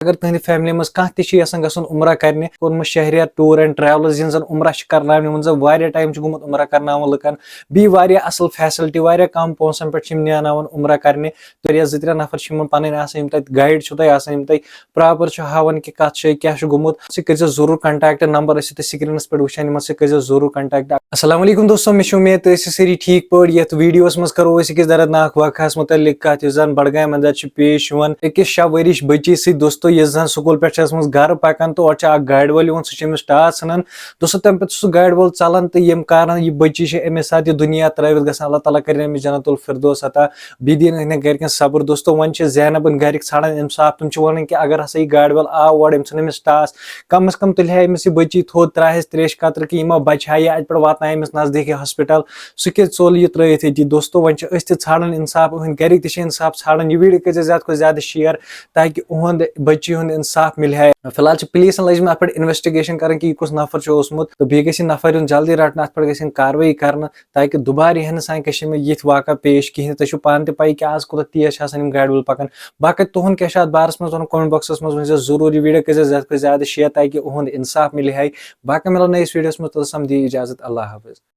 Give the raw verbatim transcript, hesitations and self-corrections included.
اگر تُہنٛدِ فیملی منٛز کانٛہہ تہِ چھُ یژھان گژھُن عمرہ کرنہِ، کوٚرمُت شہریار ٹور اینڈ ٹریولز، یِم زن عمرہ چھِ کرناوان، یِمن زن واریاہ ٹایم چھُ گوٚمُت عمرہ کرناوان لُکن، بیٚیہِ واریاہ اصل فیسلٹی، واریاہ کم پونٛسن پٮ۪ٹھ چھِ یِم نیناوان عمرہ کرنہِ۔ تہٕ واریاہ زٕ ترٛےٚ نفر چھِ یِمن پنٕنۍ آسان، یِم تتہِ گایڈ چھُ تۄہہِ آسان، یِم تۄہہِ پراپر چھُ ہاوان کہِ کتھ جایہِ کیٛاہ چھُ گوٚمُت۔ سُہ کٔرزیٚو ضروٗر کنٹیکٹ، نمبر ٲسِو تُہۍ سکرینس پٮ۪ٹھ وٕچھان، یِمن سۭتۍ کٔرزیٚو ضروٗر کنٹیکٹ۔ السلام علیکم دوستو، مےٚ چھِ اُمید تُہۍ ٲسِو سٲری ٹھیٖک پٲٹھۍ۔ یتھ ویڈیوس منٛز کرو أسۍ أکِس دردناک واقعس متعلق کتھ، یُس زن بڈگامہِ اندر چھِ پیش یِوان أکِس شےٚ ؤرِش بچی سۭتۍ۔ دوستو، یُس زن سکول پٮ۪ٹھ چھِ ٲسمٕژ گرٕ پکان تہٕ اورٕ چھِ اکھ گاڑِ وول یِوان، سُہ چھُ أمِس ٹاس ژھٕنان۔ دوستو، تمہِ پتہٕ چھُ سُہ گاڑِ وول ژلان تہٕ ییٚمہِ کارن یہِ بچی چھِ أمِس ساتہٕ یہِ دُنیا ترٲوِتھ گژھان، اللہ تعالیٰ کٔرِنۍ أمِس جنت الفردوس عطا، بیٚیہِ دِیِن أہنٛدٮ۪ن گرِکٮ۪ن صبر۔ دوستو، وۄنۍ چھِ زینبن گرِکۍ ژھانڈان انصاف، تِم چھِ ونان کہِ اگر ہسا یہِ گاڑِ وول آو اور، أمۍ ژھٕن أمِس ٹاس، کم از کم تُلہِ ہا أمِس یہِ بچی تھوٚد، ترٛاوہس تریش قطرٕ کہِ یہِ ما بچہِ ہا، یہِ اتہِ پٮ۪ٹھ واتناوِ أمِس نزدیٖکی ہسپتال۔ سُہ کیٛازِ ژوٚل یہِ ترٲوِتھ ییٚتی؟ دوستو، وۄنۍ چھِ أسۍ تہِ ژھانڈان انصاف، أہنٛدۍ گرِکۍ تہِ چھِ انصاف ژھانڈان۔ یہِ ویڈیو کٔرزیٚو زیادٕ کھۄتہٕ زیادٕ شیئر، تاکہِ اُہُنٛد بچی ہُنٛد انصاف مِلہِ ہا۔ فی الحال چھِ پولیسن لٲجمٕژ اتھ پٮ۪ٹھ انویسٹیگیشن کرٕنۍ کہِ یہِ کُس نفر چھُ اوسمُت، تہٕ بیٚیہِ گژھِ یہِ نفر یُن جلدی رٹنہٕ، اتھ پٮ۪ٹھ گژھِ یِن کاروٲیی کرنہٕ، تاکہِ دُبارٕ یِہن نہٕ سانہِ کٔشیٖرِ منٛز یِتھۍ واقعہ پیش کِہیٖنۍ۔ تۄہہِ چھُو پانہٕ تہِ پَیی کہِ آز کوٗتاہ تیز چھِ آسان یِم گاڑِ وٲلۍ پَکان۔ باقٕے تُہُنٛد کیٛاہ چھُ اَتھ بارَس منٛز وَنُن؟ کمنٹ باکسَس منٛز ؤنۍ زیو ضروٗر۔ یہِ ویٖڈیو کٔرۍ زیو زیادٕ کھۄتہٕ زیادٕ شیئر، تاکہِ اُہُنٛد اِنصاف مِلہِ ہے۔ باقٕے مِلو نٔیِس ویٖڈیوَس منٛز، توٚتَس تام دِیِو اِجازت، اللہ حافظ۔